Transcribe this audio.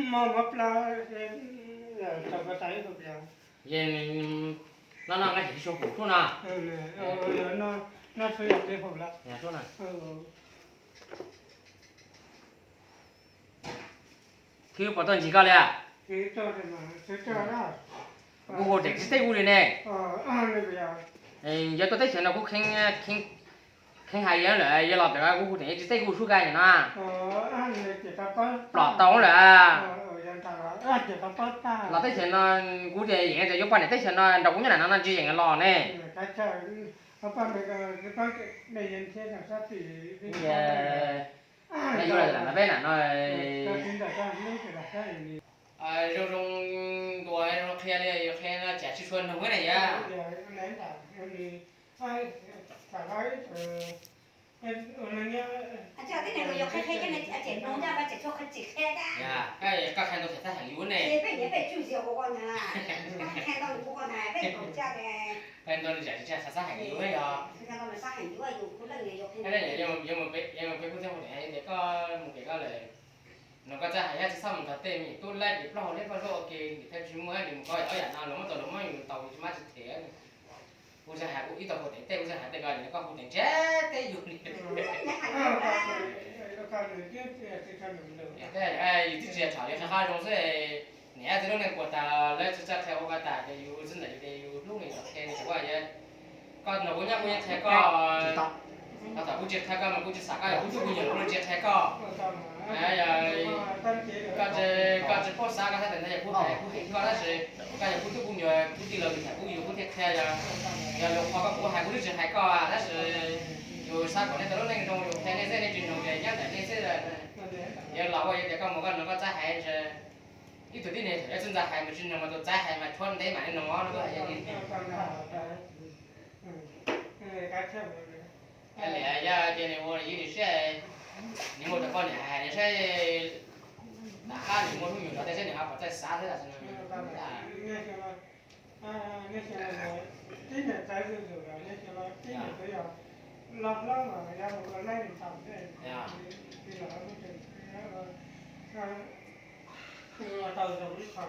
Mog mov plaub, tau koj tau ib hauv plas. Yeej no no nqa tsis tshua hum sub no. Noj tshua yog li hum lawm. Khwb puas tau ncig koj li? Kuv hu teem tsis teb kuv li ne. Yog tuaj teb chaws no kuv kheev hais yog lawm yog los pem kuv hu teem tsis teb kuv sub koj no. Plom tau lawm. Los teb chaws no kuv tias yeem tias yuav poj niam teb chaws no nrog kuv nyob nram no no tsis yeem los ne. Yuav lam peb nram no. Zoo zoo dua zoo qhia li qhia no tsam tsis tshua noog na yom. Koj qhia ntau tsam txhaj heev yus ne. Qhia ntau li tsam tsis txhaj heev yus yog. Yog peb kuj txaj hu tias koj mus pem koj lawm. No koj txawj hais yog tsis txhob mus nrog tej me nyuam tub laib ces plaub hau liab plaub hau zoj ua ke, niam thiab tsis muaj li mus koj ob yam no los muab tau los muab yus tau tsis mab tsis them. Kuv txawj hais kuv ib tau hu teem tej kuv txawj hais tej ko koj hu teem tsis teb yus li. Yus twb tsis tshua zoo xwb, niam txiv lub neej puas tas lawv tsis txawj qhia ua ko tas ces yus txawj ntawm yus ces yus hlub li tom qhia li tam kuj yog. Koj nrog kuv nyob kuv yeej qhia koj, thaum kuv tsis qhia koj mas kuv tsis xav koj yog kuv tub kuv nyuam kuv tsis qhia koj. Koj, koj tsis paub xav koj xav tias ntawd yog kuv hais kuv hais koj tab sis koj yog kuv tub kuv nyuam kuv tij laug lwm hnub kuv yug kuv thiaj qhia yog. Yog lus qhov koj kuv hais kuv twb tsis hais koj tab sis yus xav kom nej tau lub neej zoo yus qhia nej xwb nej tsis noog ces nyob ntawm nej xwb. Yog los ua yog tias koj mus koj noog koj txawj hais ntshe ib tug tib neeg thaum yog txawj ntxov hais mas tsis noog mas tus txawj hais mas tshuav ntev mam li noog no koj hais li. Liam yog ces nws ua yus nim siab, nws muaj tus poj niam hais nws saib, nram qab nws muaj hnub nyoog los tej saib nws ho puas txawj xav xwb. Tau zoo ib qho.